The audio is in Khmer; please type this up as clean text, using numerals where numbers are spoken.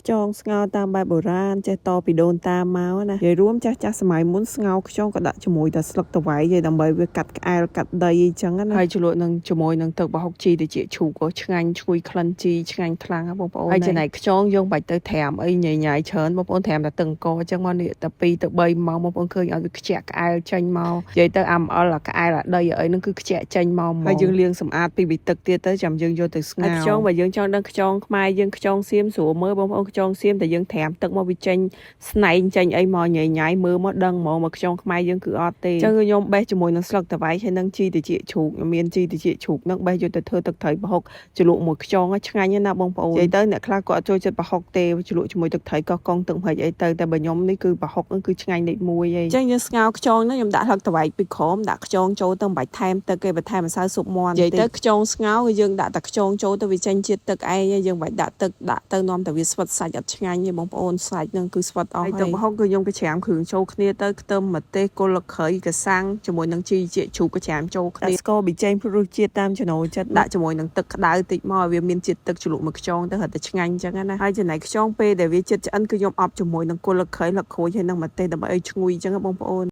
ខ្យងស្ងោរតាមបែបបុរាណចេះតពីដូនតាមមកណានិយាយរួមចាស់ចាស់សម័យមុនស្ងោរខ្យងក៏ដាក់ជាមួយតែស្លឹកតវ៉ៃឯដើម្បីវាកាត់ក្អែលកាត់ដីអីចឹងណាហើយជ្រលក់នឹងជាមួយនឹងទឹកប្រហុកជីទៅជាឈូកក៏ឆ្ងាញ់ឈ្ងុយក្លិនជីឆ្ងាញ់ខ្លាំងណាបងប្អូនហើយចំណែកខ្យងយើងបាច់ទៅត្រាំអីញ៉ៃញ៉ៃច្រើនបងប្អូនត្រាំតែទឹកអង្គអញ្ចឹងមកនេះតែ2ទៅ3ម៉ោងបងប្អូនឃើញឲ្យវាខ្ជាក់ក្អែលចេញមកនិយាយទៅអាំអល់អាក្អែលអាដីអីហ្នឹងគឺខ្ជាក់ចេញមកហ្មងហើយយើងលាងសម្អាតពីវិទឹកទៀតទៅចាំយើងយកទៅស្ងោរខ្យងបើយើងចង់ដឹងខ្យងខ្មែរយើងខ្យងសៀមស្រួលមើលបងប្អូនខ្យងសៀមតែយើងត្រាំទឹកមកវាចេញស្នែងចេញអីមកញ៉ៃញ៉ៃមើលមកដឹងហ្មងមកខ្យងខ្មែរយើងគឺអត់ទេអញ្ចឹងខ្ញុំបេះជាមួយនឹងស្លឹកតវ៉ៃហើយនឹងជីតិចជ្រូកខ្ញុំមានជីតិចជ្រូកនឹងបេះយកទៅធ្វើទឹកត្រីប្រហុកជ្រលក់មួយខ្យងឆ្ងាញ់ណាស់បងប្អូននិយាយទៅអ្នកខ្លះគាត់អត់ចូលចិត្តប្រហុកទេជ្រលក់ជាមួយទឹកត្រីកោះកុងទឹកម្ហិចអីទៅតែបើខ្ញុំនេះគឺប្រហុកហ្នឹងគឺឆ្ងាញ់លេខ1ឯងអញ្ចឹងយើងស្ងោរខ្យងហ្នឹងខ្ញុំដាក់ស្លឹកតវ៉ៃពីក្រោមដាក់ខ្យងចូលទៅមិនបាច់ថែមទឹកទេបន្ថែមម្សៅស៊ុបមាន់និយាយទៅខ្យងស្ងោរគឺយើងដាក់តែខ្យងចូលទៅវាចេញជាតិទឹកឯងយើងមិនបាច់ដាក់ទឹកដាក់ទៅនាំតែវាស្វិតសាច់អត់ឆ្ងាញ់ទេបងប្អូនសាច់ហ្នឹងគឺស្វិតអស់ហើយទឹកប្រហុកគឺខ្ញុំកច្រាមគ្រឿងចូលគ្នាទៅខ្ទឹមម្ទេសគល់ក្រៃកសាំងជាមួយនឹងជីជាជ្រូកកច្រាមចូលគ្នាស្ករប៊ីចេងព្រោះរសជាតិតាមចំណូលចិត្តដាក់ជាមួយនឹងទឹកក្តៅតិចមកឲ្យវាមានជាតិទឹកជ្រលក់មួយខ្យងទៅរត់តែឆ្ងាញ់អញ្ចឹងណាហើយចំណែកខ្យងពេលដែលវាចិត្តឆ្អិនគឺខ្ញុំអប់ជាមួយនឹងគល់ក្រៃលក្ខរួចហើយនឹងម្ទេសដើម្បីឲ្យឈ្ងុយអញ្ចឹងបងប្អូន។